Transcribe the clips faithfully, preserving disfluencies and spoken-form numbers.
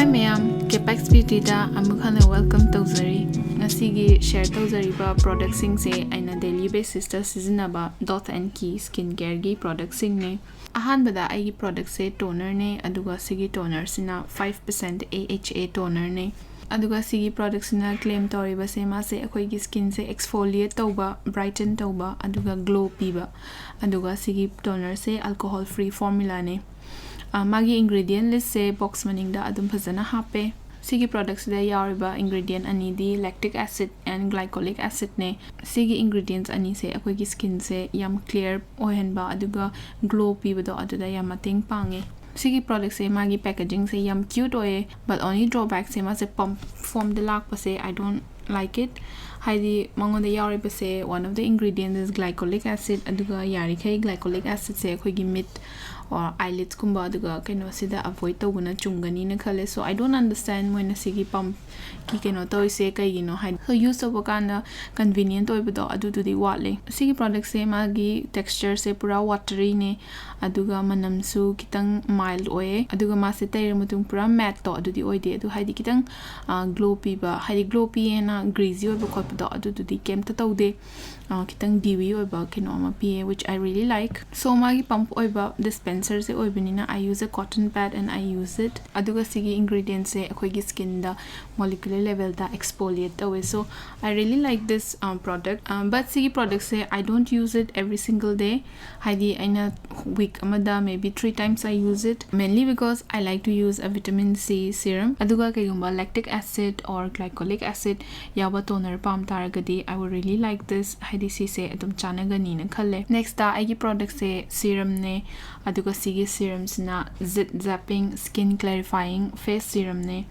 Hi ꯃꯌꯥꯝ, Capex Beautyꯗ ꯑꯃꯨꯛ ꯍꯟꯅ welcome ꯇꯧꯖꯔꯤ꯫ ꯉꯁꯤꯒꯤ share ꯇꯧꯖꯔꯤꯕ productꯁꯤꯡꯁꯦ ꯑꯩꯅ daily basisꯇ ꯁꯤꯖꯤꯟꯅꯕ Dot and Key skin careꯒꯤ productꯁꯤꯡꯅꯦ꯫ ꯑꯍꯥꯟꯕꯗ ꯑꯩꯒꯤ productꯁꯦ tonerꯅꯦ, ꯑꯗꯨꯒ ꯁꯤꯒꯤ tonerꯁꯤꯅ five percent A H A tonerꯅꯦ꯫ ꯑꯗꯨꯒ ꯁꯤꯒꯤ productꯁꯤꯅ claim ꯇꯧꯔꯤꯕꯁꯦ ꯃꯥꯁꯦ ꯑꯩꯈꯣꯏꯒꯤ skinꯁꯦ exfoliate ꯇꯧꯕ, brighten ꯇꯧꯕ, ꯑꯗꯨꯒ glow ꯄꯤꯕ꯫ ꯑꯗꯨꯒ ꯁꯤꯒꯤ tonerꯁꯦ alcohol free formulaꯅꯦ꯫ ꯑ, ꯃꯥꯒꯤ ingredient listꯁꯦ box ꯃꯅꯤꯡꯗ ꯑꯗꯨꯝ ꯐꯖꯅ ꯍꯥꯞꯄꯦ꯫ ꯁꯤꯒꯤ productꯁꯤꯗ ꯌꯥꯎꯔꯤꯕ ingredient ꯑꯅꯤꯗꯤ lactic acid and glycolic acidꯅꯦ꯫ ꯁꯤꯒꯤ ingredients ꯑꯅꯤꯁꯦ ꯑꯩꯈꯣꯏꯒꯤ skinꯁꯦ ꯌꯥꯝ clear ꯑꯣꯏꯍꯟꯕ ꯑꯗꯨꯒ glow ꯄꯤꯕꯗꯣ ꯑꯗꯨꯗ ꯌꯥꯝ ꯃꯇꯦꯡ ꯄꯥꯡꯉꯦ꯫ ꯁꯤꯒꯤ productꯁꯦ ꯃꯥꯒꯤ packagingꯁꯦ ꯌꯥꯝ cute ꯑꯣꯏꯌꯦ, but only drawbackꯁꯦ ꯃꯥꯁꯦ pump formꯗ ꯂꯥꯛꯄꯁꯦ I don't like it꯫ ꯍꯥꯏꯗꯤ ꯃꯉꯣꯟꯗ ꯌꯥꯎꯔꯤꯕꯁꯦ one of the ingredients is glycolic acid, ꯑꯗꯨꯒ ꯌꯥꯔꯤꯈꯩ glycolic acidꯁꯦ ꯑꯩꯈꯣꯏꯒꯤ ꯃꯤꯠ or eyelidsꯀꯨꯝꯕ ꯑꯗꯨꯒ ꯀꯩꯅꯣꯁꯤꯗ avoid ꯇꯧꯕꯅ ꯆꯨꯝꯒꯅꯤꯅ ꯈꯜꯂꯦ꯫ So I don't understand ꯃꯣꯏꯅ ꯁꯤꯒꯤ pumpꯀꯤ ꯀꯩꯅꯣ ꯇꯧꯔꯤꯁꯦ ꯀꯩꯒꯤꯅꯣ ꯍꯥꯏꯗꯤ꯫ So use ꯇꯧꯕ ꯀꯥꯟꯗ convenient ꯑꯣꯏꯕꯗꯣ ꯑꯗꯨꯗꯨꯗꯤ ꯋꯥꯠꯂꯦ꯫ ꯁꯤꯒꯤ productꯁꯦ ꯃꯥꯒꯤ textureꯁꯦ ꯄꯨꯔꯥ wateryꯅꯦ, ꯑꯗꯨꯒ ꯃꯅꯝꯁꯨ ꯈꯤꯇꯪ mild ꯑꯣꯏꯌꯦ, ꯑꯗꯨꯒ ꯃꯥꯁꯦ ꯇꯩꯔ ꯃꯇꯨꯡ ꯄꯨꯔꯥ matteꯇꯣ ꯑꯗꯨꯗꯤ ꯑꯣꯏꯗꯦ꯫ ꯑꯗꯨ ꯍꯥꯏꯗꯤ ꯈꯤꯇꯪ, ꯑ, glow ꯄꯤꯕ, ꯍꯥꯏꯗꯤ glow ꯄꯤꯌꯦꯅ greasy ꯑꯣꯏꯕ ꯈꯣꯠꯄꯗꯣ ꯑꯗꯨꯗꯨꯗꯤ ꯀꯩꯝꯇ ꯇꯧꯗꯦ꯫ ꯑ, ꯈꯤꯇꯪ dewy ꯑꯣꯏꯕ ꯀꯩꯅꯣ ꯑꯃ ꯄꯤꯌꯦ, which I really like꯫ So ꯃꯥꯒꯤ pump ꯑꯣꯏꯕ dispenserꯁꯦ ꯑꯣꯏꯕꯅꯤꯅ I use a cotton pad and I use it꯫ ꯑꯗꯨꯒ ꯁꯤꯒꯤ ingredientsꯁꯦ ꯑꯩꯈꯣꯏꯒꯤ skinꯗ molecular levelꯗ exfoliate ꯇꯧꯋꯦ꯫ So I really like this, uh, product, uh, but ꯁꯤꯒꯤ productꯁꯦ I don't use it every single day꯫ ꯍꯥꯏꯗꯤ ꯑꯩꯅ week ꯑꯃꯗ maybe three times I use it, mainly because I like to use a vitamin C serum꯫ ꯑꯗꯨꯒ ꯀꯩꯒꯨꯝꯕ lactic acid or glycolic acid ꯌꯥꯎꯕ toner ꯄꯥꯝ ꯇꯥꯔꯒꯗꯤ I would really like this꯫ ꯍꯥꯏꯗꯤ ꯁꯤꯁꯦ ꯑꯗꯨꯝ ꯆꯥꯟꯅꯒꯅꯤꯅ ꯈꯜꯂꯦ꯫ Nextꯇ ꯑꯩꯒꯤ productꯁꯦ serumꯅꯦ, ꯑꯗꯨꯒ ꯁꯤꯒꯤ serumꯁꯤꯅ Zit Zapping Skin Clarifying Face Serumꯅꯦ꯫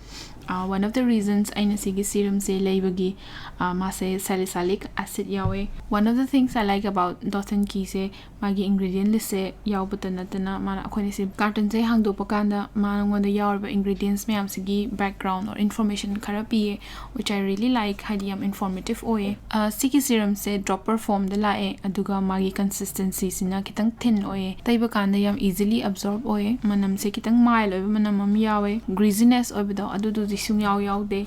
Uh, one of the reasons ꯑꯩꯅ ꯁꯤꯒꯤ serumꯁꯦ ꯂꯩꯕꯒꯤ, uh, ꯃꯥꯁꯦ salicylic acid ꯌꯥꯎꯋꯦ꯫ One of the things I like about Dot and Keyꯁꯦ ꯃꯥꯒꯤ ingredient listꯁꯦ ꯌꯥꯎꯕꯇ ꯅꯠꯇꯅ ꯃꯥꯅ, ꯑꯩꯈꯣꯏꯅ ꯁꯤ cartonꯁꯦ ꯍꯥꯡꯗꯣꯛꯄ ꯀꯥꯟꯗ ꯃꯉꯣꯟꯗ ꯌꯥꯎꯔꯤꯕ ingredients ꯃꯌꯥꯝꯁꯤꯒꯤ background or information ꯈꯔ ꯄꯤꯌꯦ, which I really like꯫ ꯍꯥꯏꯗꯤ ꯌꯥꯝ informative ꯑꯦꯛꯇꯤꯚ ꯑꯣꯏꯌꯦ꯫ ꯑ, ꯁꯤꯒꯤ ꯁꯤꯔꯝꯁꯦ ꯗ꯭ꯔꯣꯄꯔ ꯐꯣꯝꯗ ꯂꯥꯛꯑꯦ, ꯑꯗꯨꯒ ꯃꯥꯒꯤ ꯀꯟꯁꯤꯁꯇꯦꯟꯁꯤꯁꯤꯅ ꯈꯤꯇꯪ ꯊꯤꯟ ꯑꯣꯏꯌꯦ꯫ ꯇꯩꯕ ꯀꯥꯟꯗ ꯌꯥꯝ ꯏꯖꯤꯂꯤ ꯑꯦꯕꯖꯣꯔꯕ ꯑꯣꯏꯌꯦ꯫ ꯃꯅꯝꯁꯦ ꯈꯤꯇꯪ ꯃꯥꯏꯜꯗ ꯑꯣꯏꯕ ꯃꯅꯝ ꯑꯃ ꯌꯥꯎꯋꯦ꯫ ꯒ꯭ꯔꯤꯖꯤꯅꯦꯁ ꯑꯣꯏꯕꯗꯣ ꯑꯗꯨꯗꯨꯗꯤ ꯁꯨꯡꯌꯥꯎ ꯌꯥꯎꯗꯦ꯫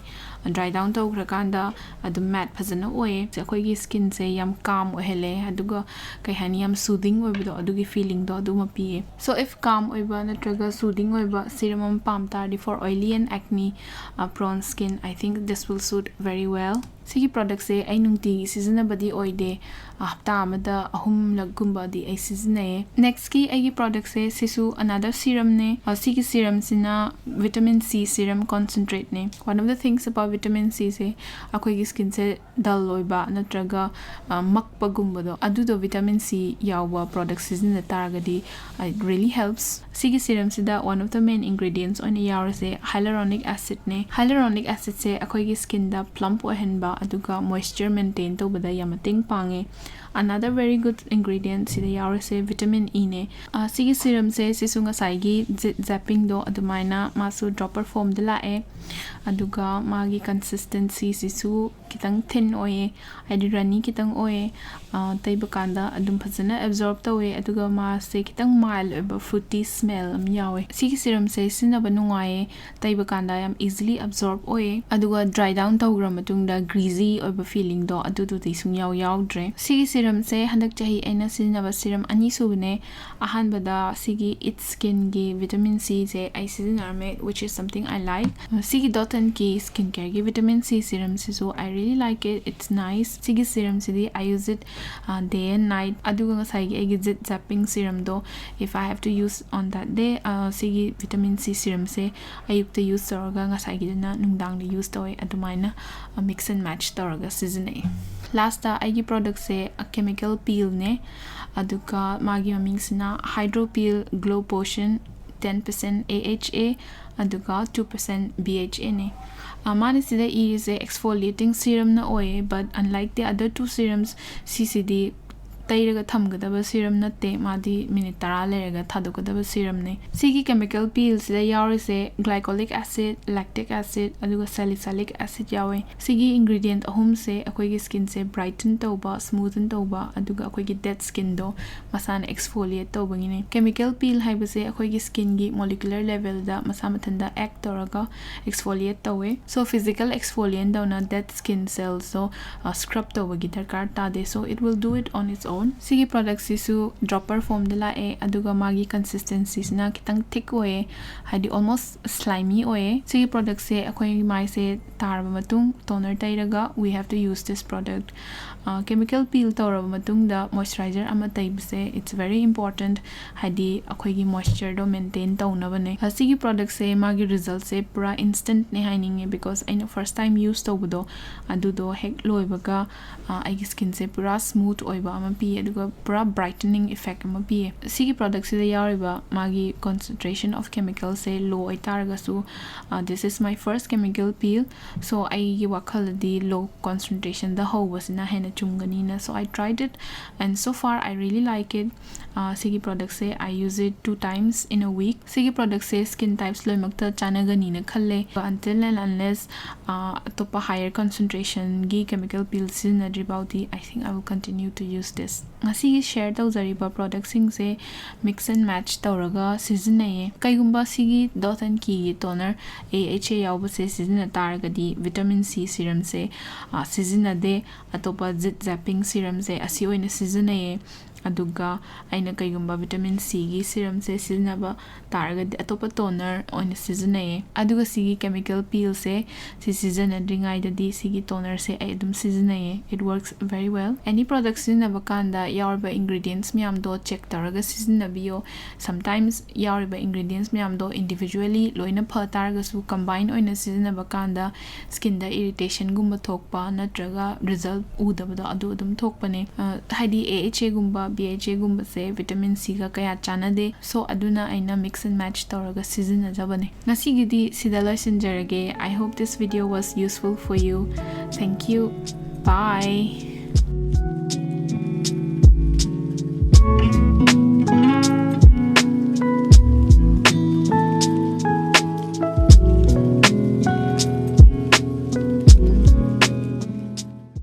ꯗ꯭ꯔꯥꯏ ꯗꯥꯎꯟ ꯇꯧꯈ꯭ꯔꯀꯥꯟꯗ ꯑꯗꯨꯝ ꯃꯦꯠ ꯐꯖꯅ ꯑꯣꯏꯌꯦ꯫ ꯑꯩꯈꯣꯏꯒꯤ ꯁ꯭ꯀꯤꯟꯁꯦ ꯌꯥꯝ ꯀꯥꯝ ꯑꯣꯏꯍꯜꯂꯦ, ꯑꯗꯨꯒ ꯀꯩ ꯍꯥꯏꯅꯤ, ꯌꯥꯝ ꯁꯨꯗꯤꯡ ꯑꯣꯏꯕꯗꯣ, ꯑꯗꯨꯒꯤ ꯐꯤꯂꯤꯡꯗꯣ ꯑꯗꯨꯃ ꯄꯤꯌꯦ꯫ So if calm ꯑꯣꯏꯕ ꯅꯠꯇ꯭ꯔꯒ ꯁꯨꯗꯤꯡ ꯑꯣꯏꯕ ꯁꯤꯔꯝ ꯑꯃ ꯄꯥꯝ ꯇꯥꯔꯗꯤ, for oily and acne, uh, prone skin, I think this will suit very well. ꯁꯤꯒꯤ ꯄ꯭ꯔꯣꯗꯛꯁꯦ ꯑꯩ ꯅꯨꯡꯇꯤꯒꯤ ꯁꯤꯖꯤꯟꯅꯕꯗꯤ ꯑꯣꯏꯗꯦ, ꯑ, ꯍꯞꯇꯥ ꯑꯃꯗ ꯑꯍꯨꯝꯂꯛꯀꯨꯝꯕꯗꯤ ꯑꯩ ꯁꯤꯖꯤꯟꯅꯩꯌꯦ꯫ ꯅꯦꯛꯁꯀꯤ ꯑꯩꯒꯤ ꯄ꯭ꯔꯣꯗꯛꯁꯦ ꯁꯤꯁꯨ another ꯁꯤꯔꯝꯅꯦ꯫ ꯑ, ꯁꯤꯒꯤ ꯁꯤꯔꯝꯁꯤꯅ ꯚꯤꯇꯥꯃꯤꯟ ꯁꯤ ꯁꯤꯔꯝ ꯀꯣꯟꯁꯦꯟꯇ꯭ꯔꯦꯠꯅꯦ꯫ One of the things about vitamin ꯁꯤꯁꯦ ꯑꯩꯈꯣꯏꯒꯤ ꯁ꯭ꯀꯤꯟꯁꯦ ꯗꯜ ꯑꯣꯏꯕ ꯅꯠꯇ꯭ꯔꯒ, ꯑ, ꯃꯛꯄꯒꯨꯝꯕꯗꯣ, ꯑꯗꯨꯗꯣ ꯚꯤꯇꯥꯃꯤꯟ ꯁꯤ ꯌꯥꯎꯕ ꯄ꯭ꯔꯣꯗꯛ ꯁꯤꯖꯤꯟꯅ ꯇꯥꯔꯒꯗꯤ, it really helps. ꯁꯤꯒꯤ ꯁꯤꯔꯝꯁꯤꯗ one of the main ingredients ꯑꯣꯏꯅ ꯌꯥꯎꯔꯤꯁꯦ ꯍꯥꯏꯂꯔꯣꯅꯤꯛ ꯑꯦꯁꯤꯗꯅꯦ꯫ ꯍꯥꯏꯂꯔꯣꯅꯤꯛ ꯑꯦꯁꯤꯗꯁꯦ ꯑꯩꯈꯣꯏꯒꯤ ꯁ꯭ꯀꯤꯟꯗ ꯄ꯭ꯂꯝꯞ ꯑꯣꯏꯍꯟꯕ ꯑꯗꯨꯒ ꯃꯣꯏꯁꯆꯔ ꯃꯦꯟꯇꯦꯟ ꯇꯧꯕꯗ ꯌꯥꯝ ꯃꯇꯦꯡ ꯄꯥꯡꯉꯦ꯫ Another very good ingredient ꯁꯤꯗ ꯌꯥꯎꯔꯤꯁꯦ ꯚꯤꯇꯥꯃꯤꯟ ꯏꯅꯦ꯫ ꯑ, ꯁꯤꯒꯤ ꯁꯤꯔꯝꯁꯦ ꯁꯤꯁꯨ ꯉꯁꯥꯏꯒꯤ ꯖꯤꯠ ꯖꯦꯄꯤꯡꯗꯣ ꯑꯗꯨꯃꯥꯏꯅ ꯃꯥꯁꯨ ꯗ꯭ꯔꯣꯄꯔ ꯐꯣꯝꯗ ꯂꯥꯛꯑꯦ, ꯑꯗꯨꯒ ꯃꯥꯒꯤ ꯀꯟꯁꯤꯁꯇꯦꯟꯁꯤꯁꯤꯁꯨ ꯈꯤꯇꯪ ꯊꯤꯟ ꯑꯣꯏꯌꯦ, ꯍꯥꯏꯗꯤ ꯔꯅꯤ ꯈꯤꯇꯪ ꯑꯣꯏꯌꯦ꯫ ꯑ, ꯇꯩꯕ ꯀꯥꯟꯗ ꯑꯗꯨꯝ ꯐꯖꯅ ꯑꯦꯕꯖꯣꯔꯕ ꯇꯧꯋꯦ, ꯑꯗꯨꯒ ꯃꯥꯁꯦ ꯈꯤꯇꯪ ꯃꯥꯏꯜ ꯑꯣꯏꯕ ꯐ꯭ꯔꯨꯇꯤ ꯁ꯭ꯃꯦꯜ ꯑꯃ ꯌꯥꯎꯋꯦ꯫ ꯁꯤꯒꯤ ꯁꯤꯔꯝꯁꯦ ꯁꯤꯖꯤꯟꯅꯕ ꯅꯨꯡꯉꯥꯏꯌꯦ, ꯇꯩꯕ ꯀꯥꯟꯗ ꯌꯥꯝ ꯏꯖꯤꯂꯤ ꯑꯦꯕꯖꯣꯔꯕ ꯑꯣꯏꯌꯦ, ꯑꯗꯨꯒ ꯗ꯭ꯔꯥꯏ ꯗꯥꯎꯟ ꯇꯧꯈ꯭ꯔ ꯃꯇꯨꯡꯗ ꯒ꯭ꯔꯤꯖꯤ ꯑꯣꯏꯕ ꯐꯤꯂꯤꯡꯗꯣ ꯑꯗꯨꯗꯨꯗꯤ ꯁꯨꯡꯌꯥꯎ ꯌꯥꯎꯗ꯭ꯔꯦ꯫ ꯁꯤꯒꯤ ꯁꯤꯔꯝꯁꯦ ꯍꯟꯗꯛ ꯆꯍꯤ ꯑꯩꯅ ꯁꯤꯖꯤꯟꯅꯕ ꯁꯤꯔꯝ ꯑꯅꯤ ꯁꯨꯕꯅꯦ꯫ ꯑꯍꯥꯟꯕꯗ ꯁꯤꯒꯤ ꯏꯠ ꯁ꯭ꯀꯤꯟꯒꯤ ꯚꯤꯇꯥꯃꯤꯟ ꯁꯤꯁꯦ ꯑꯩ ꯁꯤꯖꯤꯟꯅꯔꯝꯃꯦ, which is something I like. ꯁꯤꯒꯤ ꯗꯣꯠ ꯑꯦꯟ ꯀꯤ skin ꯀꯦꯌꯔꯒꯤ vitamin C ꯁꯤꯔꯝꯁꯤꯁꯨ I really like it, it's nice. ꯁꯤꯒꯤ ꯁꯤꯔꯝꯁꯤꯗꯤ I use it, uh, day and night. ꯑꯗꯨꯒ ꯉꯁꯥꯏꯒꯤ ꯑꯩꯒꯤ ꯖꯤꯠ ꯖꯦꯄꯤꯡ ꯁꯤꯔꯝꯗꯣ, if I have to use on that day, uh, ꯁꯤꯒꯤ vitamin C ꯁꯤꯔꯝꯁꯦ ꯑꯌꯨꯛꯇ use ꯇꯧꯔꯒ ꯉꯁꯥꯏꯒꯤꯗꯨꯅ ꯅꯨꯡꯗꯥꯡꯗ ꯌꯨꯁ ꯇꯧꯋꯦ꯫ ꯑꯗꯨꯃꯥꯏꯅ, uh, mix and match ꯇꯧꯔꯒ ꯁꯤꯖꯤꯟꯅꯩ꯫ ꯂꯥꯁꯇ ꯑꯩꯒꯤ ꯄ꯭ꯔꯣꯗꯛꯁꯦ ꯀꯦꯃꯤꯀꯦꯜ ꯄꯤꯜꯅꯦ, ꯑꯗꯨꯒ ꯃꯥꯒꯤ ꯃꯃꯤꯡꯁꯤꯅ ꯍꯥꯏꯗ꯭ꯔꯣ ꯄꯤꯜ ꯒ꯭ꯂꯣ Poshan, ten percent A H A, ꯑꯗꯨꯒ two percent B H A ꯅꯦ꯫ ꯑ, ꯃꯥꯅ ꯁꯤꯗ ꯏꯔꯤꯁꯦ exfoliating serumꯅ ꯑꯣꯏꯌꯦ, but unlike the other two serums, ꯁꯤꯁꯤꯗꯤ ꯇꯩꯔꯒ ꯊꯝꯒꯗꯕ ꯁꯤꯔꯝ ꯅꯠꯇꯦ, ꯃꯥꯗꯤ ꯃꯤꯅꯤꯠ ꯇꯔꯥ ꯂꯩꯔꯒ ꯊꯥꯗꯣꯛꯀꯗꯕ ꯁꯤꯔꯝꯅꯤ꯫ ꯁꯤꯒꯤ chemical ꯄꯤꯜꯁꯤꯗ ꯌꯥꯎꯔꯤꯁꯦ glycolic acid, lactic acid, ꯑꯗꯨꯒ salicylic acid ꯌꯥꯎꯋꯦ꯫ ꯁꯤꯒꯤ ꯏꯟꯒ꯭ꯔꯤꯗꯤꯌꯦꯟꯠ ꯑꯍꯨꯝꯁꯦ ꯑꯩꯈꯣꯏꯒꯤ ꯁ꯭ꯀꯤꯟꯁꯦ ꯕ꯭ꯔꯥꯏꯇꯟ ꯇꯧꯕ, ꯁ꯭ꯃꯨꯊꯟ ꯇꯧꯕ, ꯑꯗꯨꯒ ꯑꯩꯈꯣꯏꯒꯤ ꯗꯦꯠ ꯁ꯭ꯀꯤꯟꯗꯣ ꯃꯁꯥꯅ ꯑꯦꯛꯁꯐꯣꯂꯤꯌꯦꯠ ꯇꯧꯕꯒꯤꯅꯤ꯫ ꯀꯦꯃꯤꯀꯦꯜ ꯄꯤꯜ ꯍꯥꯏꯕꯁꯦ ꯑꯩꯈꯣꯏꯒꯤ ꯁ꯭ꯀꯤꯟꯒꯤ ꯃꯣꯂꯤꯀꯨꯂꯔ ꯂꯦꯚꯦꯜꯗ ꯃꯁꯥ ꯃꯊꯟꯇ ꯑꯦꯛ ꯇꯧꯔꯒ ꯑꯦꯛꯁꯐꯣꯂꯤꯌꯦꯠ ꯇꯧꯋꯦ꯫ So physical exfoliant ꯇꯧꯅ ꯗꯦꯠ ꯁ꯭ꯀꯤꯟ ꯁꯦꯜꯁꯇꯣ ꯁ꯭ꯀ꯭ꯔꯕ ꯇꯧꯕꯒꯤ ꯗꯔꯀꯥꯔ ꯇꯥꯗꯦ꯫ So it will do it on its own꯫ ꯁꯤꯒꯤ ꯄ꯭ꯔꯣꯗꯛꯁꯤꯁꯨ ꯗ꯭ꯔꯣꯄꯔ ꯐꯣꯝꯗ ꯂꯥꯛꯑꯦ, ꯑꯗꯨꯒ ꯃꯥꯒꯤ ꯀꯟꯁꯤꯁꯇꯦꯟꯁꯤꯁꯤꯅ ꯈꯤꯇꯪ ꯊꯤꯛ ꯑꯣꯏꯌꯦ, ꯍꯥꯏꯗꯤ ꯑꯣꯜꯃꯣꯁ ꯁ꯭ꯂꯥꯏꯃꯤ ꯑꯣꯏꯌꯦ꯫ ꯁꯤꯒꯤ ꯄ꯭ꯔꯣꯗꯛꯁꯦ ꯑꯩꯈꯣꯏ ꯃꯥꯏꯁꯦ ꯇꯥꯔꯕ ꯃꯇꯨꯡ ꯇꯣꯅꯔ ꯇꯩꯔꯒ we have to use this product꯫ Chemical peel ꯇꯧꯔꯕ ꯃꯇꯨꯡꯗ ꯃꯣꯏꯆꯔꯥꯏꯖꯔ ꯑꯃ ꯇꯩꯕꯁꯦ it's very important, ꯍꯥꯏꯗꯤ ꯑꯩꯈꯣꯏꯒꯤ ꯃꯣꯏꯆꯔꯗꯣ ꯃꯦꯟꯇꯦꯟ ꯇꯧꯅꯕꯅꯦ꯫ ꯑ, ꯁꯤꯒꯤ ꯄ꯭ꯔꯣꯗꯛꯁꯦ ꯃꯥꯒꯤ ꯔꯤꯖꯜꯠꯁꯦ ꯄꯨꯔꯥ ꯏꯟꯁꯇꯦꯟꯠꯅꯦ ꯍꯥꯏꯅꯤꯡꯉꯦ, because ꯑꯩꯅ ꯐꯥꯔꯁ ꯇꯥꯏꯝ ꯌꯨꯁ ꯇꯧꯕꯗꯣ ꯑꯗꯨꯗꯣ ꯍꯦꯛ ꯂꯣꯏꯕꯒ, ꯑ, ꯑꯩꯒꯤ ꯁ꯭ꯀꯤꯟꯁꯦ ꯄꯨꯔꯥ ꯁ꯭ꯃꯨꯠ ꯑꯣꯏꯕ ꯑꯃ ꯄꯤ, ꯑꯗꯨꯒ ꯄꯨꯔꯥ ꯕ꯭ꯔꯥꯏꯇꯅꯤꯡ ꯏꯐꯦꯛ ꯑꯃ ꯄꯤꯌꯦ꯫ ꯁꯤꯒꯤ ꯄ꯭ꯔꯣꯗꯛꯁꯤꯗ ꯌꯥꯎꯔꯤꯕ ꯃꯥꯒꯤ concentration of chemicalꯁꯦ ꯂꯣ ꯑꯣꯏꯇꯥꯔꯒꯁꯨ, ꯑ, this is my first chemical peel, so ꯑꯩꯒꯤ ꯋꯥꯈꯜꯗꯗꯤ ꯂꯣ ꯀꯣꯟꯁꯦꯟꯇ꯭ꯔꯦꯁꯟꯗ ꯍꯧꯕꯁꯤꯅ ꯍꯦꯟꯅ ꯆꯨꯝꯒꯅꯤꯅ, so I tried it and so far I really like it꯫ ꯑ, ꯁꯤꯒꯤ ꯄ꯭ꯔꯣꯗꯛꯁꯦ I use it two times in a week꯫ ꯁꯤꯒꯤ ꯄ꯭ꯔꯣꯗꯛꯁꯦ ꯁ꯭ꯀꯤꯟ ꯇꯥꯏꯞꯁ ꯂꯣꯏꯅꯃꯛꯇ ꯆꯥꯟꯅꯒꯅꯤꯅ ꯈꯜꯂꯦ꯫ Until and unless, ꯑ, ꯑꯇꯣꯞꯄ higher ꯀꯣꯟꯁꯦꯟꯇ꯭ꯔꯦꯁꯟꯒꯤ chemical ꯄꯤꯜ ꯁꯤꯖꯤꯟꯅꯗ꯭ꯔꯤ ꯐꯥꯎꯗꯤ I think I will continue to use this꯫ ꯉꯁꯤꯒꯤ ꯁꯤꯌꯔ ꯇꯧꯖꯔꯤꯕ ꯄ꯭ꯔꯣꯗꯛꯁꯤꯡꯁꯦ mix and match ꯇꯧꯔꯒ ꯁꯤꯖꯤꯟꯅꯩꯌꯦ꯫ ꯀꯩꯒꯨꯝꯕ ꯁꯤꯒꯤ Dot and Keyꯒꯤ ꯇꯣꯅꯔ AHA ꯌꯥꯎꯕꯁꯦ ꯁꯤꯖꯤꯟꯅ ꯇꯥꯔꯒꯗꯤ ꯚꯤꯇꯥꯃꯤꯟ ꯁꯤ ꯁꯤꯔꯝꯁꯦ, ꯑ, ꯁꯤꯖꯤꯟꯅꯗꯦ꯫ ꯑꯇꯣꯞꯄ ꯖꯤꯠ ꯖꯦꯄꯤꯡ ꯁꯤꯔꯝꯁꯦ ꯑꯁꯤ ꯑꯣꯏꯅ ꯁꯤꯖꯤꯟꯅꯩꯌꯦ꯫ ꯑꯗꯨꯒ ꯑꯩꯅ ꯀꯩꯒꯨꯝꯕ ꯚꯤꯇꯥꯃꯤꯟ ꯁꯤꯒꯤ ꯁꯤꯔꯝꯁꯦ ꯁꯤꯖꯤꯟꯅꯕ ꯇꯥꯔꯒꯗꯤ ꯑꯇꯣꯞꯄ ꯇꯣꯅꯔ ꯑꯣꯏꯅ ꯁꯤꯖꯤꯟꯅꯩꯌꯦ꯫ ꯑꯗꯨꯒ ꯁꯤꯒꯤ ꯀꯦꯃꯤꯀꯦꯜ ꯄꯤꯜꯁꯦ ꯁꯤ ꯁꯤꯖꯤꯟꯅꯗ꯭ꯔꯤꯉꯩꯗꯗꯤ ꯁꯤꯒꯤ ꯇꯣꯅꯔꯁꯦ ꯑꯩ ꯑꯗꯨꯝ ꯁꯤꯖꯤꯟꯅꯩꯌꯦ꯫ It works very well꯫ Any product ꯁꯤꯖꯤꯟꯅꯕ ꯀꯥꯟꯗ ꯌꯥꯎꯔꯤꯕ ꯏꯟꯒ꯭ꯔꯤꯗꯤꯌꯦꯟꯠꯁ ꯃꯌꯥꯝꯗꯣ ꯆꯦꯛ ꯇꯧꯔꯒ ꯁꯤꯖꯤꯟꯅꯕꯤꯌꯣ꯫ Sometimes ꯌꯥꯎꯔꯤꯕ ꯏꯟꯒ꯭ꯔꯤꯗꯤꯌꯦꯟꯠꯁ ꯃꯌꯥꯝꯗꯣ individually ꯂꯣꯏꯅ ꯐ ꯇꯥꯔꯒꯁꯨ, ꯀꯝꯕꯥꯏꯟ ꯑꯣꯏꯅ ꯁꯤꯖꯤꯟꯅꯕ ꯀꯥꯟꯗ ꯁ꯭ꯀꯤꯟꯗ ꯏꯔꯤꯇꯦꯁꯟꯒꯨꯝꯕ ꯊꯣꯛꯄ ꯅꯠꯇ꯭ꯔꯒ ꯔꯤꯖꯜꯠ ꯎꯗꯕꯗꯣ ꯑꯗꯨ ꯑꯗꯨꯝ ꯊꯣꯛꯄꯅꯦ꯫ ꯑ, ꯍꯥꯏꯗꯤ AHAꯒꯨꯝꯕ BHAꯒꯨꯝꯕꯁꯦ ꯚꯤꯇꯥꯃꯤꯟ ꯁꯤꯒ ꯀꯌꯥ ꯆꯥꯟꯅꯗꯦ꯫ So ꯑꯗꯨꯅ ꯑꯩꯅ mix and match ꯇꯧꯔꯒ ꯁꯤꯖꯤꯟꯅꯖꯕꯅꯦ꯫ ꯉꯁꯤꯒꯤꯗꯤ ꯁꯤꯗ ꯂꯣꯏꯁꯤꯟꯖꯔꯒꯦ꯫ I hope this video was useful for you. Thank you. Bye.